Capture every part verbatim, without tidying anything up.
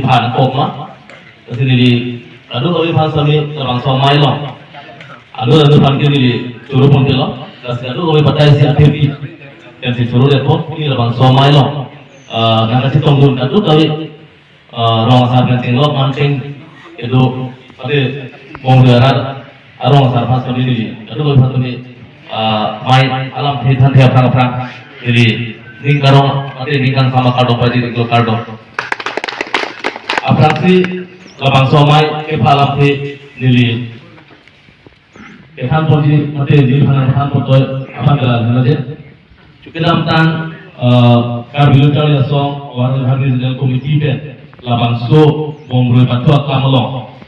phan kok ma. Lasi neli kadokave aphan sami labangso amei along, anu anu aphan ke neli choro ponpe lo. Lasi kadokave batai si athengpi pensi choro detpo. Neli labangso amei along, ah, nangkachetongdun kadokave, ah, rong asar pen chenglok manteng kedo, mate Bongrui arat arong asar aphan sami neli kadokave aphan sami, ah, amei alamthe thanthe aphrang aphrang neli ning karong mate ning kangsam akardom pajir-iklo, kardom. Aphrangsi labangso amei kepha alamthe neli kethan ponji mate neli aphan than pontoi aphan kala nila je. Kedamtang, eh, Karbi Lo Charli Asong Waranghari Regional Committee pen labangso Bongrui pathu akam along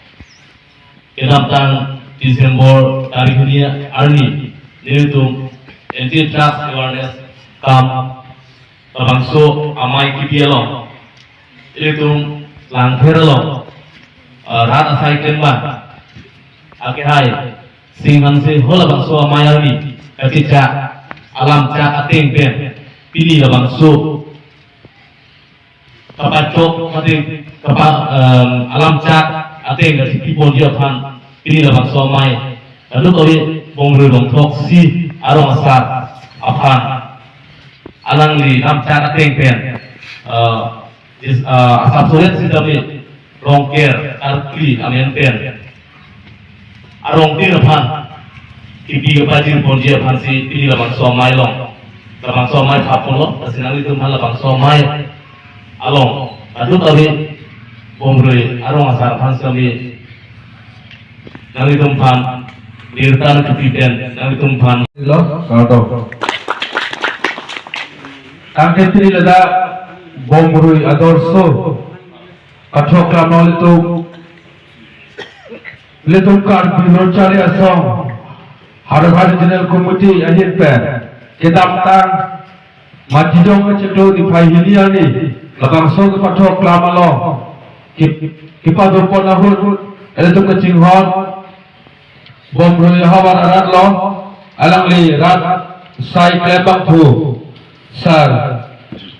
kedamtang December tarik hini arni nelitum anti drugs awareness camp labangso amei kebi along ilitum Langpher along, eh, rat asai klembang akehai Singhanse halabangso amei arni kachechak alamchak ateng pen pini labangso kapachok mate kapa, em, alamchak ateng kachepi ponji aphan pini labangso amei kadokave Bongrui rong throksi arong asar aphan alangli lamchak ateng pen, eh, jis, eh, asap soret sitame Rongker Karkli amen pen arongtin aphan kebi kepajir ponji aphansi pini labangso amei along, labangso amei pha ponlo. Lasi nanglitum aphan labangso amei along kadokave Bongrui arong asar aphan sami nanglitum aphan birta kepi pen nanglitum aphan lo, kardom. Tangte pini ladak Bongrui adorsho pathu aklam along ilitum, ilitum Karbi Lo Charli Asong Haruka Regional Committee ahin pen kedamtang Matijong kachiklo niphai hini arni labangso kepathu aklam along ke, kepado pon ahut ilitum kachinghon Bongrui ahavar arat lo, alangli rat asai klembangphu Sar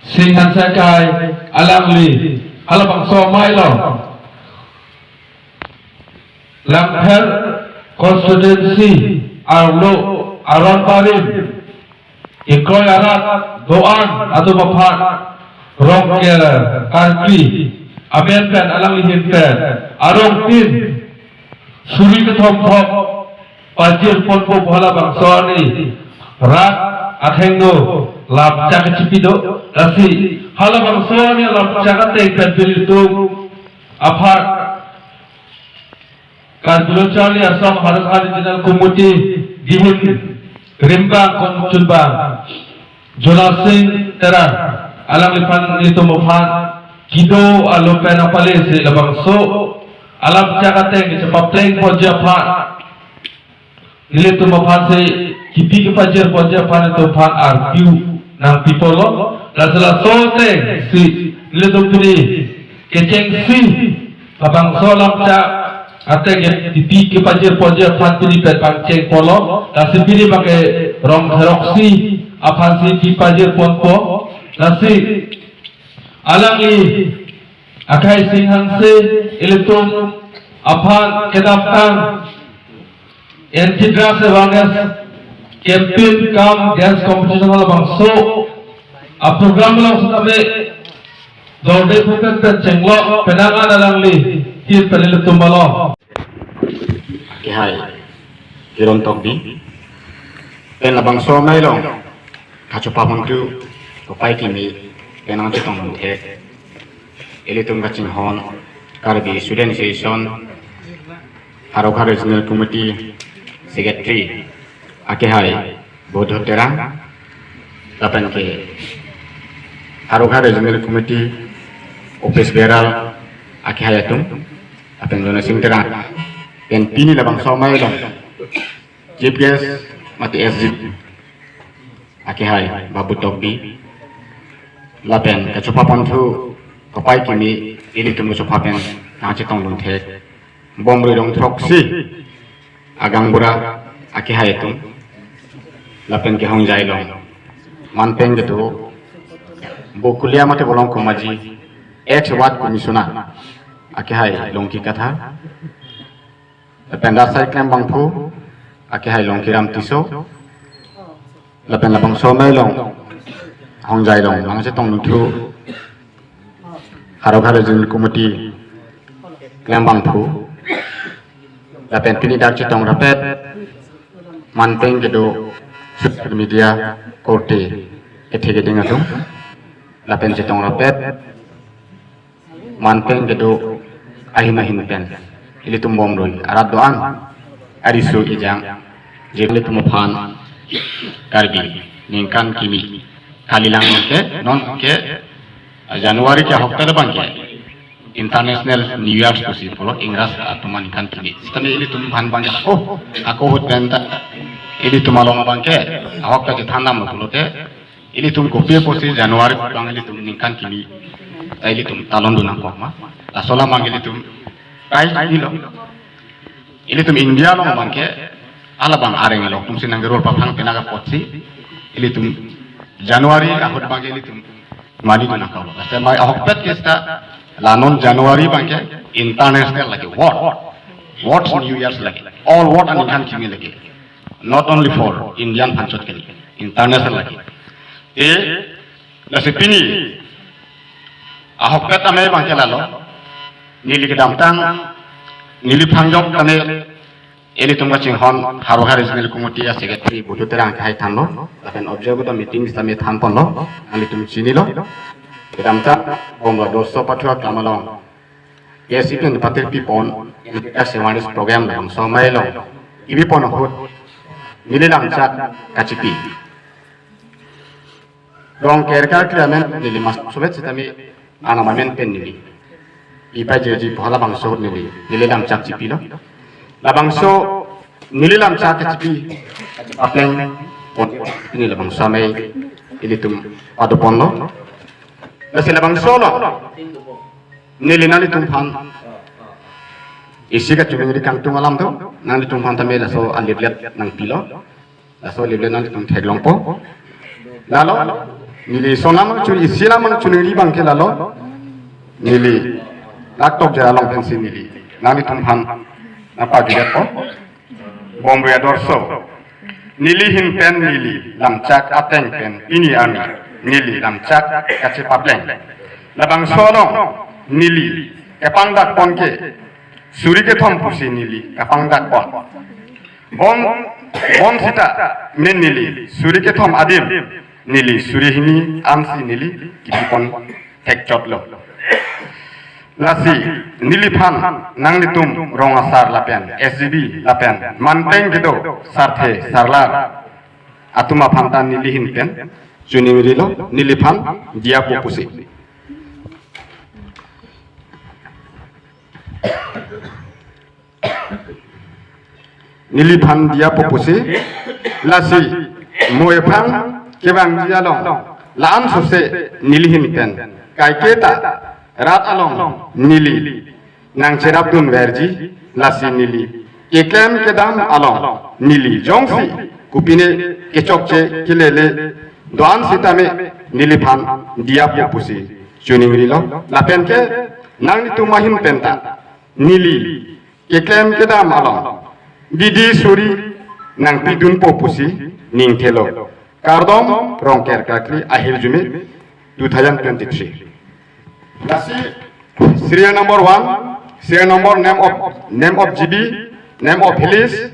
Singhanse akehai alangli halabangso amei along Langpher constituency arlo aron barim kekroi arat do-an atum aphan Rongker Karkli amen pen alangli ahin pen arongtin suri kethom thom pajir ponpo pu halabangso arni rat athengno lamchak kachepi do. Lasi halabangso arni lamchak ateng pen pini ilitum aphan Karbi Lo Charli Asong Haruka Regional Committee gihim rimbang kongchunbang Jona Sing Terang alangliphan nelitum aphan kedo alo pen apale si labangso alamchak ateng kachepapleng ponji aphan nelitum aphansi kebi kepajir ponji aphan nelitum aphan arpiu nangpi ponlo. Lasi laso ateng si nelitum pini kechengsi labangso alamchak ateng kebi kepajir ponji aphan pini pen pangcheng ponlo. Lasi pini abangke rong throksi aphansi kepajir ponpo. Lasi alangli akehai Singhanse ilitum aphan kedamtang anti drugs awareness campaign cum dance competition halabangso aprogram along sitame dorde phupen pen chenglok penang an alangli tin pen ilitum along. Akehai Hiron Tokbi pen labangso amei along kachopa ponthu kopai kimi pen nangchetongdun thek ilitum kachinghon Karbi Student Association Haruka Regional Committee Secretary akehai Bodho Terang, lapen ke Haruka Regional Committee Office Bearer akehai atum, lapen Jona Sing Terang, pen pini labangso amei along Chief Guest mate S G akehai Babu Tokbi, lapen kachopa ponthu kopai kimi ilitum kachopa pen nangchetongdun thek Bongrui rong throksi agaonbura akehai atum, lapen ke Hongjai along manpeng kedo Bokulia mate Bolong Komaji ex ward commissioner akehai Longki Kathar, lapen Rasai Klembangphu, akehai Longkiram Tisso, lapen labangso amei along hongjai along nangchetong nuthu Haro Haro Regional Committee Klembangphu, lapen pini dak chetong rapet manpeng kedo social media korte kethe keding atum, lapen chetong rapet manpeng kedo ahin ahin pen ilitum Bomrui arat do-an ariso ejang, je ilitum aphan Karbi ningkan kimi kalilang ke non ke January ke ahok ta abang ke International New Year pusi pulo Ingras atum aningkan kimi. Sitame ilitum aphan abang ke, oh, ako ahut pen ta ilitum along abang ke ahok ta chethan damlo pulote, ilitum kopi pusi January abang ilitum ningkan kimi ta ilitum talon dun nangkok ma. Laso alam abang ilitum kai kilo. Ilitum India along abang ke halabang areng along atumsi nanggerol paphang penang apotsi ilitum January ahut abang ke ilitum mani dun nangkoklo. Laso amei ahokpet ke seta la non January abang ke international lake, world, world New Year's lake, all world aningkan kimi lake, not only for Indian aphan chot kali, international lake. Te lasi pini ahokpet amei abang ke lalo, neli kedamtang neli phangjok tame ilitum kachinghon Haro Haro Regional Committee a-secretary Butu Terang akehai thanlo, lapen object kedo meeting sitame thanponlo, nanglitum chinilo. Kedamtang Bomrui Doso Pathu aklam along S E P N patir pipon, India Sewanis program labangso amei along kebipon ahut neli lamchak kachipi. Rongker karkli amen neli mas sobet sitame anam amen pen neli ipai jeji pu halabangso ahut neli neli lamchak chipilo. Labangso neli lamchak kachipi apleng pon neli labangso amei ilitum padoponlo. Lasi labangso along neli nanglitum aphan isi kachiningri kangtung alam do, nanglitum aphan tame laso a-leaflet nangpilo. Laso a-leaflet nanglitum theklongpo. Lalo, neli son alam chun, isi alam chiningri abang ke lalo, neli dak Tokjera along pensi neli nanglitum aphan nangpajutdetpo. Bomrui adorso, neli ahin pen neli lamchak ateng pen pini arni neli lamchak kachepapleng. Labangso along neli kepangdakpon ke suri kethom pusi neli kepangdakpon. Bom, bom sita men neli suri kethom adim neli suri hini ansi neli kipipon thekchotlo. Lasi neliphan nanglitum rong asar lapen S G B lapen manpeng kedo sarthe sarlar atum aphan ta neli ahin pen chiningrilo, neliphan diyapo pusi. Neliphan diyapo pusi, lasi mo ephang kevangji along la-an sose neli ahin pen kaiketa rat along neli nangcherapdunverji, lasi neli keklem kedam along neli jongsi kopine kechokche kelele do-an sitame neliphan diyapo pusi chiningrilo. Lapen ke nanglitum ahin pen ta neli keklem kedam along didi suri nangpidunpo pusi ningthelo. Kardom, Rongker karkli ahirjume two thousand twenty-three. Lasi serial number one, serial number, name of, name of G B, name of village,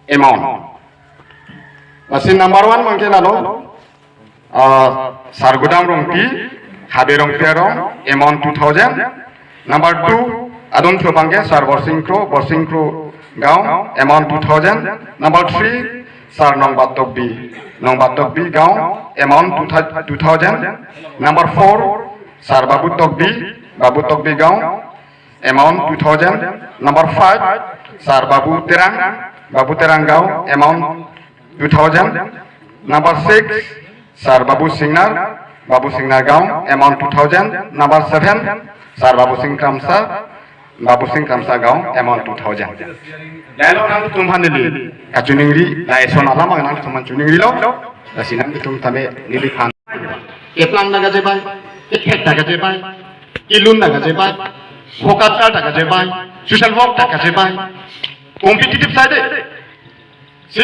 amount. Lasi number one abang ke lalo, ah, Sargudam Rongpi, Habe Rongpi arong, amount two thousand. Number two, adon thu abang ke Sar Borsing Kro, Borsing Kro Gaon, amount two thousand. Number three, Sar Nongba Tokbi, Nongba Tokbi Gaon, amount two thou-, two thousand. Number four, Sar Babu Tokbi, Babu Tokbi Gaon, amount two thousand. Number five, Sar Babu Terang, Babu Terang Gaon, amount two thousand. Number six, Sar Babu Singnar, Babu Singnar Gaon, amount two thousand. Number seven, Sar Babu Sing Kramsa, Babu Sing Kramsa Gaon, amount two thousand. Lahelo nangtum aphan neli kachiningri, lahai ason alam nangtum aphan chiningrilo. Lasi nangtum tame neliphan keplang nangkachebai, kethek nangkachebai, kelun nangkachebai, Vocational ta kachebei, social work ta kachebei, competitive side. Si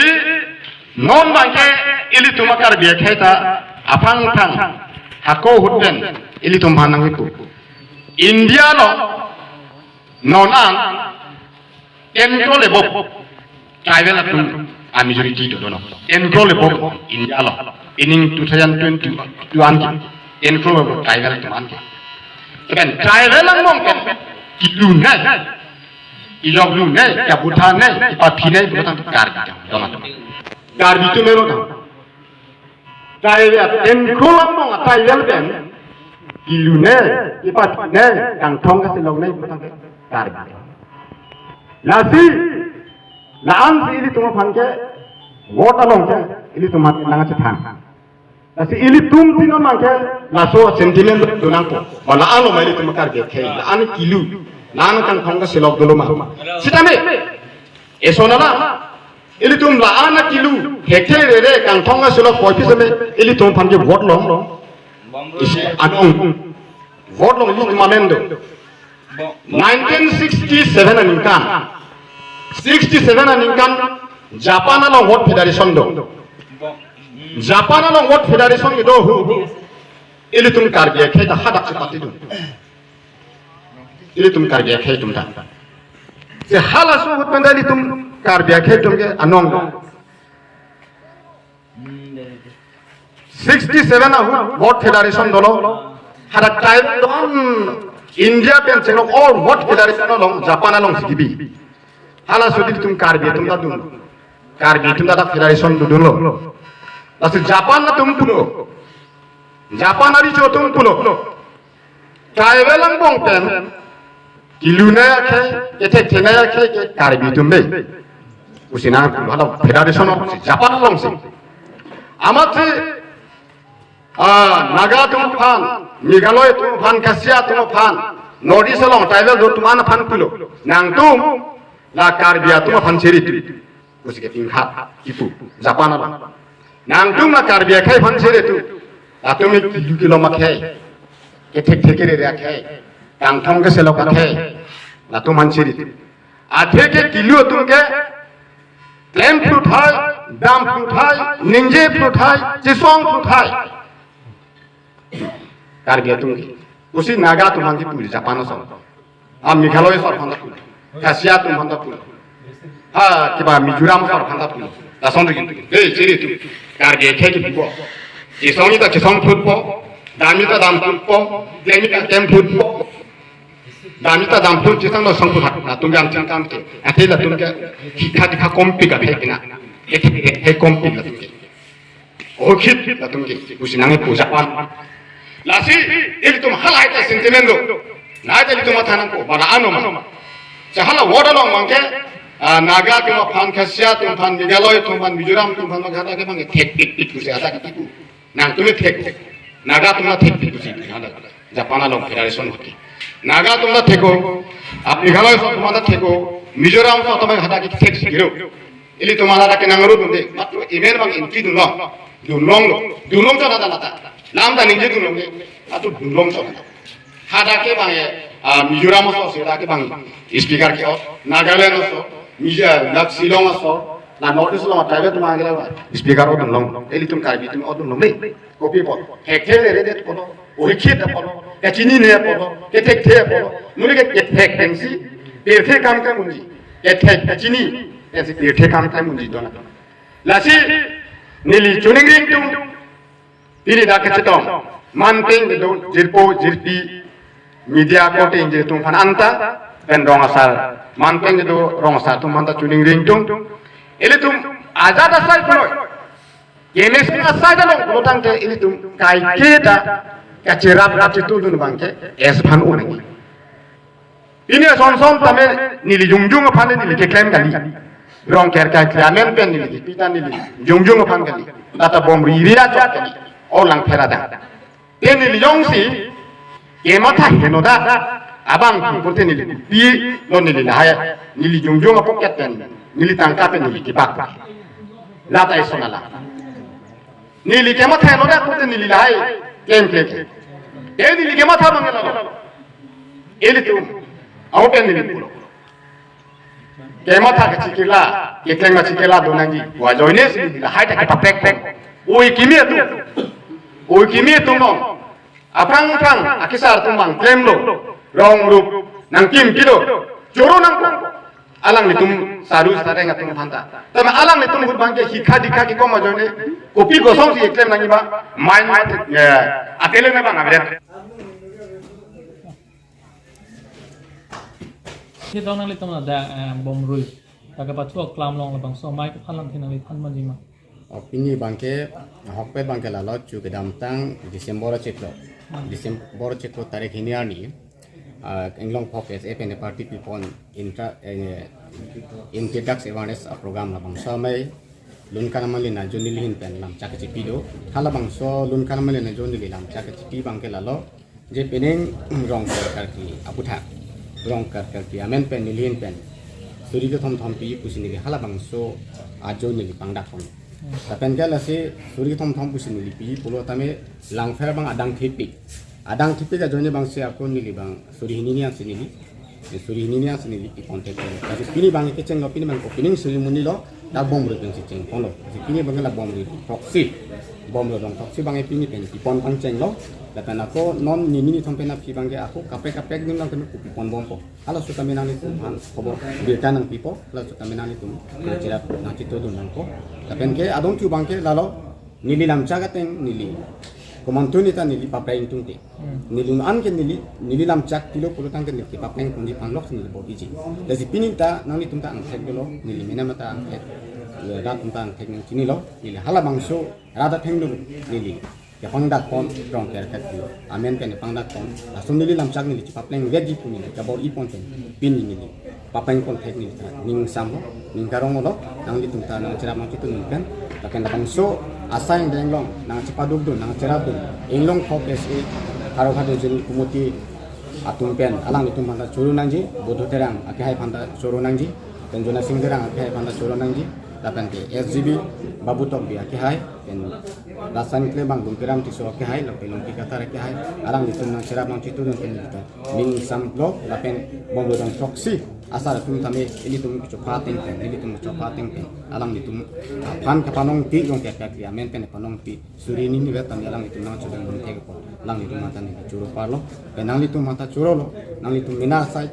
non abangke ilitum a-Karbi akhei ta aphan aphan hako ahut pen ilitum aphan nangkipu. India along non an ten crore above tribal atum a-majority do, dono. Ten crore above India along. Pining two thousand twenty-two anke ten crore above tribal atum anke. Lapen tribal angbong pen kelunei, kejokdunei, kebuthanei, kepaphinei pulo tangte Karbi atum, dono. Karbi atum melo tang. Tribal ten crore angbong a-tribal pen kelunei, kepaphinei, kangthong kaseloknei pulo tangte Karbi. Lasi, la-an si ilitum aphan ke vote along ke ilitum aphan nangchethan. Lasi ilitum si non abangke laso sentiment do nangpo. Ba la-an lo ma ilitum Karbi akhei, la-an kelu, la-an kangthong kaselok dolo ma. Sitame, eson ala, ilitum la-an kelu, thekthe rere, kangthong kaselok puvoiphit sitame, ilitum aphan ke vote long, long. Isi anong. Vote long ilitum amen do. Nineteen sixty-seven aningkan. Sixty-seven aningkan Japan along vote federation do. Japan along vote federation kedo ahut ilitum Karbi akhei ta hadak si patidun. Ilitum Karbi akhei atum ta. Si halaso ahut pen ta ilitum Karbi akhei atum ke anong do. Sixty-seven ahut vote federation dolo. Hadak time don India pen chenglok all vote federation along Japan along si kebi. Halaso ahut ilitum Karbi atum ta dun. Karbi atum ta dak federation dodunlo. Lasi Japan atum pulo. Japan ariso atum pulo. Tribal angbong pen kelunei akhei, kethektheknei akhei ke Karbi atum dei pusi nangpu, hala federation along si, Japan along si. Amat si, ah, Naga atum aphan, Meghalaya atum aphan, Khasi atum aphan, North East along tribal do atum an aphan pulo. Nangtum la Karbi atum aphan chiri tu. Pusi kepingkhat kipu Japan along. Nangtum la Karbi akhei aphan chiri tu. Latum ke kelu kelom akhei, kethekthek kerere akhei, kangthong kaselok akhei, latum aphan chiri tu. Athe ke kelu atum ke klem phluthai, dam phluthai, ningje phluthai, chesong phluthai. Karbi atum ke. Pusi Naga atum aphan kipu Japan ason. Ah, Meghalaya asor aphan ta pulo. Khasi atum aphan ta pulo. Ah, kiba Mizoram asor aphan ta pulo. Lason dei kipu. Dei, chiri tu. Karbi akhei kipu. Chesong ta chesong phlutpo. Dam ta dam phlutpo. Klem ta klem phlutpo. Dam ta dam phlut, chesong ta song phlut. Latum jam chingkam ke. Athe latum ke. Hikha dikha kompik akhei pina. Hikha dikha kompik latum ke. Okhit latum ke pusi nangpu Japan. Lasi ilitum halahai ta sentiment do. Lahai ta ilitum matha nangpo, ba la-an lo ma. Si hala vote along abangke, ah, Naga atum aphan, Khasi atum aphan, Meghalaya atum aphan, Mizoram atum aphan, hadak ke abangke thekpikpik pusi hadak kipu. Nangtum thek. Naga atum ta thekpik pusi hadak. Japan along federation hote. Naga atum ta thekpo, ah, Meghalaya atum ta thekpo, Mizoram atum ta hadak ke thek si kiro. Ilitum hala ta kenang ru dunde, matro amen abang entry dunlo, dunlonglo, dunlong chot hadak lata. Lam ta ningje dunlongde, matro dunlong chot hadak. Hadak ke abang, ah, Mizoram aso si hadak ke abang speaker ke-ot, Nagaland aso, Mizo-, dak Shillong aso, la North East along tribal atum abang speaker o dunlong, ilitum Karbi atum o dunlong dei. Kopi apot, thekthe rere det apot, ohikhit apot, kachinine apot, kethekthe apot, neli ke kethek pensi, pirthe kam klem unji, kethek kachini pensi pirthe kam klem unji dona. Lasi, neli chuning ring tung, neli dak kachetong, manpeng kedo, jirpo, jirpi, media korte ingjir atum aphan anta, pen rong asar, manpeng kedo, rong asar atum aphan ta chuning ring tung, ilitum ajat asai punoi. Kemesen asai ta long pulo tangte ilitum kaike ta kacherap kachetudun abangke es aphan unang. Pini ason son tame neli jongjong aphan neli keklem kali. Rong ker kai klemen pen neli pita neli jongjong aphan kali. Lata bom riri achot kali. Olang pherada. Te neli jongsi kematha henodak abang pute neli pilo neli lahai, neli jongjong a-pocket pen, neli tangka pen neli kebak. Lata eson ala. Neli kematha henodak pute neli lahai klem klem. Te neli kematha abang lalo. Ilitum Aopen neli pulo. Kematha kachikila, keklem kachikila do nangji. Pu ajoine si neli lahai ta kepaprek pon. Oi kimi atum. Oi kimi atum nong. Aphrang aphrang akesar atum bang klemlo. Rong rup nangkim pilo. Choro nangpo. Alanglitum saru sareng atum aphanta. Tama alanglitum ahut bangke hikha dikha kekom ajoine. Kopi kosonsi eklem nangji ma. Main main. Ya. Atele na bang abret. Kidong nanglitum ladak, eh, Bomrui. Laga pathu aklam along labangso amei aphan lamthe nangli than manji ma? Oh, pini bangke, ahokpet bangke lalo chu kedamtang December achiklo. December achiklo tarik hini arni, ah, Inglongphok S A pen party pipon intra, eh, introduce awareness a program labangso amei Lun Kanaman Lin Ajo neli ahin pen lamchak kachipi do. Halabangso Lun Kanaman Lin Ajo neli lamchak kachipi bangke lalo. Je pining Rongker karkli aputhak, Rongker karkli amen pen neli ahin pen suri kethom thom pi pusi neli halabangso ajo neli pangdak pon. Lapen ke lasi suri kethom thom pusi neli pi pulo tame langpher bang adang thepik. Adang thepik ajoine bangsi ako neli bang suri hini ni ansi neli. Suri hini ni ansi neli pi ponte pen. Lasi pini bang kechenglo, pini bang ko pining suri muni lo. Dak Bomrui pensi cheng ponlo. Lasi pini bang la Bomrui throksi. Bomrui dong throksi bang pini pen pi pon pangchenglo. Lapen ako non nini ni thom pen aphi bangke ako kaprek kaprek dim lang kami kopi pon bompo. Halaso tame nanglitum aphan khobor birta nangpipo. Halaso tame nanglitum nangcherap nangchitudun nangpo. Lapen ke adong chu bangke lalo neli lamchak ateng neli komantu ni ta neli paprek ingtungte. Hmm. Neli un-an ke neli, neli lamchak pilo pulo tangte neli paprek ponji aphan lok neli bor-iji. Lasi pini ta nanglitum ta angthek dolo, neli mena mata angthek. Ya, rat atum ta angthek nangchinilo, neli halabangso rat atheng dolo, neli kepangdak pon Rongker karkli amen pen kepangdak pon. Lason neli lamchak neli chepapleng vekji pu neli kabor-i pon pen pini neli paprek pon thek neli ta ning samlo, ning karong lo, nanglitum ta nangcherap nangchitudun pen. Lapen labangso asai angdeng along nangchepadukdun, nangcherapdun Inglongphok S A Howraghat Regional Committee atum pen alanglitum aphanta choro nangji, Buddho Terang akehai aphanta choro nangji, pen Jonasing Terang akehai aphanta choro nangji, lapen ke S G B Babu Tokbi akehai, pen lason klemkle bang Dungkiram Tisso akehai, lapen Longki Kathar akehai, alanglitum nangcherap nangchitudun pen neli ta ning samlo, lapen Bomrui dong throksi asar atum tame ilitum kechopha ateng pen, ilitum kechopha ateng pen alanglitum aphan kapanongpi Rongker karkli amen pen panongpi suri hini ni vet tame alanglitum nangchodun dun thekpo. Alanglitum aphanta neli choro parlo, pen nanglitum aphanta chorolo, nanglitum mena asai,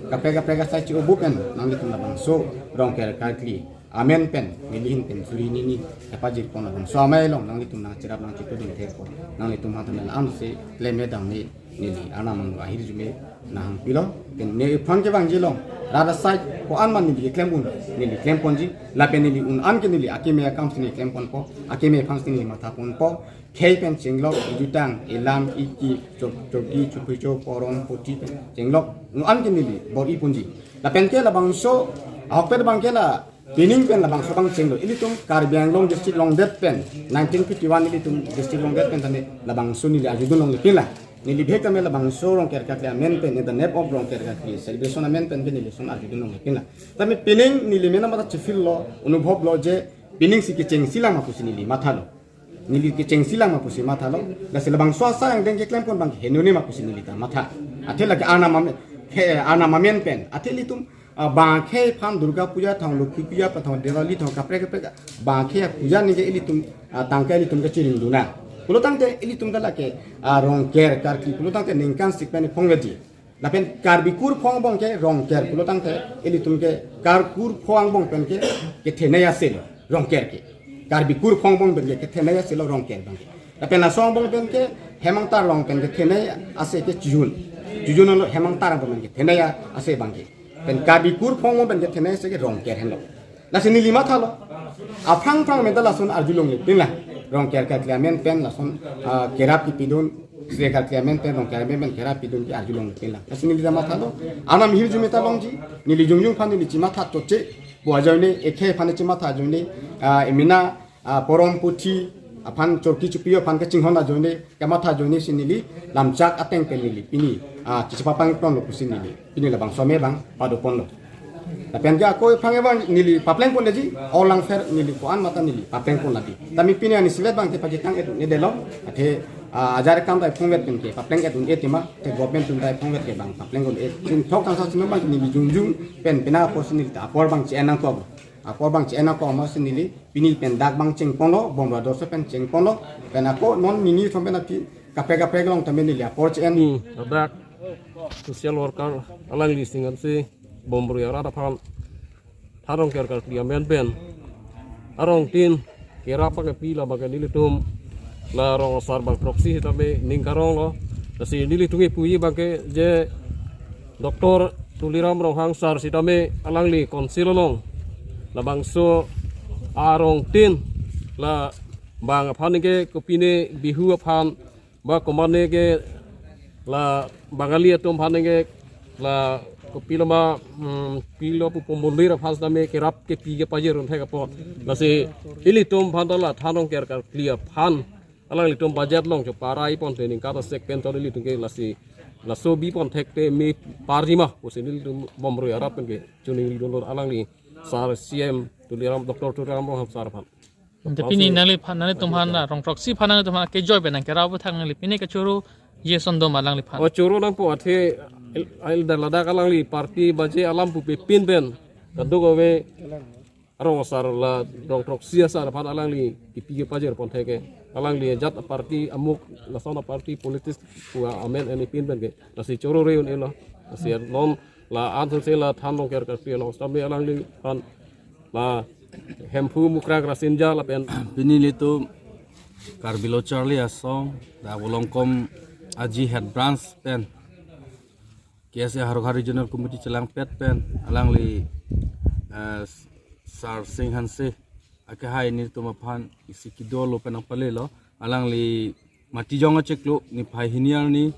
kaprek kaprek asai chi-obu pen nanglitum labangso Rongker karkli amen pen neli ahin pen suri hini ni kepajir pon labangso amei along nanglitum nangcherap nangchitudun thekpo. Nanglitum aphanta neli amsi klem me dam me neli arnam angno ahirjume nangpilo. Pen ne aphan kevangji along rat asai ko-an ma neli klem un, neli klem ponji. Lapen neli un-an ke neli akeme akamsi neli klem ponpo, akeme aphansi neli matha ponpo. Khei pen chenglok, ejutang, elam, eki, chok-, chokji, chuphucho, porom, poti pen chenglok un-an ke neli bor-i ponji. Lapen ke labangso ahokpet bangke la pining pen labangso pangchenglo. Ilitum Karbi Anglong district longdet pen, nineteen fifty-one ilitum district longdet pen tame labangso neli arjudun longle pinlang. Neli bhek tame labangso Rongker karkli amen pen, in the name of Rongker karkli celebration amen pen ke neli lason arjudun longle pinlang. Tame pining neli mena mata chifil lo, anubhob lo je pining si kechengsi lang ma pusi neli mathalo. Neli kechengsi lang ma pusi mathalo. Lasi labangso asai angdeng keklem pon bang henone ma pusi neli ta matha. Athe lake arnam amen, ke arnam amen pen. Athe ilitum, ah, bang akhei aphan Durga Puja thang, Lokhi Puja pa thang, Diwali thang, kaprek kaprek bang akhei apuja ningke ilitum, ah, tangka ilitum kachiring dun nang. Pulo tangte ilitum ta lake, ah, Rongker karkli pulo tangte ningkan sik pen phong vedi. Lapen Karbi kurphong angbong ke Rongker pulo tangte ilitum ke Kar kurphong angbong pen ke kethenei ase lo Rongker ke. Karbi kurphong angbong pen ke kethenei ase lo Rongker bang ke. Lapen laso angbong pen ke Hemangtar along pen kethenei ase ke Chijun. Chijun along Hemangtar angbong pen kethenei ase bang ke. Pen Karbi kurphong angbong pen kethenei ase ke Rongker henlo. Lasi neli mathalo. Aphrang aphrang medal lason arjulong le pinlang. Rongker karkli amen pen lason, ah, kerap kipidun. Sri karkli amen pen Rongker amen pen kerap pidun ke arjulong le pinlang. Lasi neli ta mathalo. Arnam hirjume ta longji. Neli jongjong aphan neli chematha choche. Pu ajoine, ekhei aphan chematha ajoine, ah, emena, ah, porom puthi aphan chorki chupi aphan kachinghon ajoine kamatha ajoine si neli lamchak ateng pen neli pini, ah, chipapang pon lo pusi neli pini labangso amei bang pado pon lo. Lapen ke ako aphrang abang neli papleng pon leji, o langpher neli ko-an mata neli papleng pon ladi. Tame pini ani sivet bang ke pajitang et ne delo, athe Ah, ajar akam ta iphongvet pen ke papleng et un-e tema, te government atum ta iphongvet ke bang papleng un-e. Chinthok tangsa sino bang neli jongjong pen pena apor si neli ta apor bang che-en nangkok. Apor bang che-en nangkok ma si neli pini pen dak bang chengponlo, Bomrui Adorsho pen chengponlo, pen ako non nini thom pen aphi kaprek kaprek along tame neli apor che-en. Hmm, ladak social worker alangli Singhanse Bomrui arat aphan than rong ker karkli amen pen arongtin kerap pakepi labang ke nelitum la rong asar bang proxy sitame ning karong lo. Lasi nelitum kepuji bang ke je Doctor Tuliram Ronghang sar sitame alangli council along labangso arongtin la bang aphan ke kopine Bihu aphan ba komatne ke la Bangali atum aphan ke la kopilo ma, hmm, pilo pupu mondir aphan sitame kerap kepi kepajir un thek apot. Lasi ilitum aphan ta la than rong ker karkli aphan alanglitum budget along cho parai pon te ningkan asek pen to ilitum ke lasi laso bipon thekte me parji ma pusi nelitum Bomrui arat pen ke choningri dolo alangli sar C M Tuliram, Doctor Tuliram Ronghang sar aphan. Ante pini nangliphan, nanglitum aphan, rong proxy aphan nanglitum aphan kejoi pen nangkerap athak nangli pini kachoro je sondom alangliphan. O choro nangpo athe il, il dan ladak alangli party baje alam pupe pin pen kadokave arong asar la rong proxy asar aphan alangli kepi kepajir pon thek ke. Alangli jat party amuk lason party politics pu amen eni pin pen ke. Lasi choro re un-elo. Lasi non la anthon se la than rong ker karkli along sitame alangliphan la Hemphu Mukrang Rasinja lapen pini ilitum Karbi Lo Charli Asong dak Volongkom Aji Head Branch pen K S A Howraghat Regional Committee chelangpet pen alangli, eh, Sar Singhanse akehai nelitum aphan isi kedo lo pen nangpalelo. Alangli Matijong achiklo niphai hini arni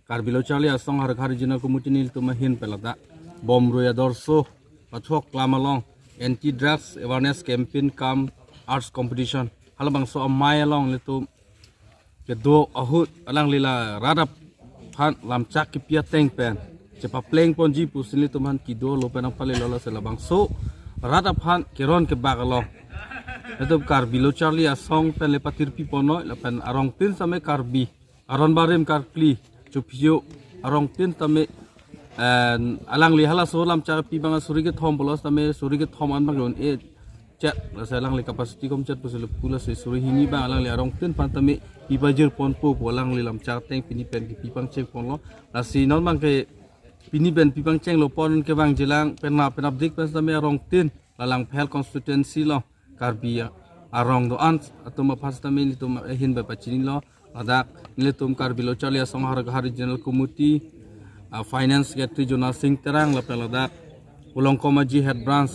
Karbi Lo Charli Asong Howraghat Regional Committee nelitum ahin pen ladak Bomrui Adorsho pathok klam along Anti Drugs Awareness Campaign cum Arts Competition halabangso amei along nelitum kedo ahut alangli la rat aphan lamchak kepi ateng pen chepapleng ponji pusi nelitum aphan kedo lo pen nangpalelo. Lasi labangso rat aphan keron kebak along nelitum Karbi Lo Charli Asong pen le patirpi ponnoi lapen arongtin sitame Karbi aron barim karkli chophiyo arongtin tame, eh, alangli halaso lamchak pi bang suri kethom pulo sitame suri kethom an bang un-e chet, lasi alangli capacity komchet pusi le pu, lasi suri hini bang alangli arongtin aphan tame pi pajir ponpo pu alangli lamchak ateng pini pen kepi pangcheng ponlo. Lasi non bang ke pini pen pi pangchenglo pon ke bang jilang pen na pen apdik pen sitame arongtin la Langpher constituency lo Karbi arong do-an atum aphan sitame nelitum ahin pen pachinilo. Ladak nelitum Karbi Lo Charli Asong Howraghat Regional Committee, ah, Finance Secretary Jona Sing Terang lapen ladak Volongkom Aji Head Branch,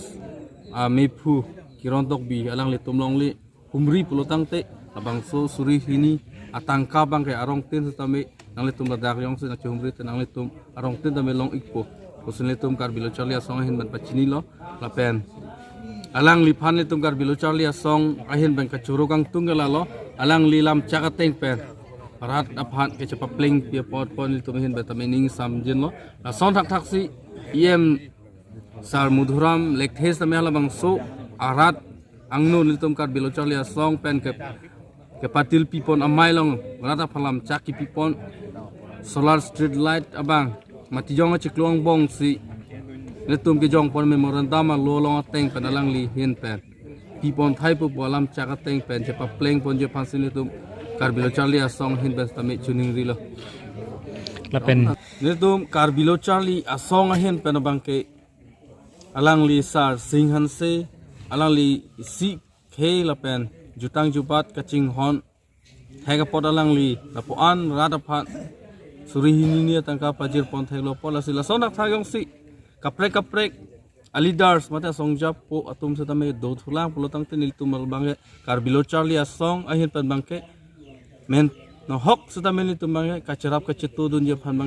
ah, mephu Kiron Tokbi alanglitum longle humri pulo tangte labangso suri hini atangka bang ke arongtin sitame nanglitum ladak jongsi nangchehumri te nanglitum arongtin tame long-ikpo pusi nelitum Karbi Lo Charli Asong ahin pen pachinilo. Lapen alangliphan nelitum Karbi Lo Charli Asong ahin pen kachoro kangtung ke lalo, alangli lamchak ateng pen rat aphan kechepaplengpi apot pon nelitum ahin pen tame ning samjinlo. Lason thakthaksi E M Sar Madhuram Lekthe sitame halabangso arat angno nelitum Karbi Lo Charli Asong pen ke kepatilpi pon amei along rat aphan lamchak kepi pon solar street light abang Matijong achiklo angbong si nelitum kejong pon memorandum alo along ateng pen alangli ahin pen pi pon thaipo pu alamchak ateng pen chepapleng ponji aphan si nelitum Karbi Lo Charli Asong ahin pen sitame choningrilo. Lapen nelitum Karbi Lo Charli Asong ahin pen abang ke alangli Sar Singhanse, alangli isi khei lapen jutang jubat kachinghon thek apot alangli lapu-an rat aphan suri hini ni atangka pajir pon theklo apot lasi lason thakthaksi kaprek kaprek a leaders mate asong japo atum sitame dothulang pulo tangte nelitum abang ke Karbi Lo Charli Asong ahin pen bang ke men nohok sitame nelitum bang ke kacherap kachetu dunji aphan bang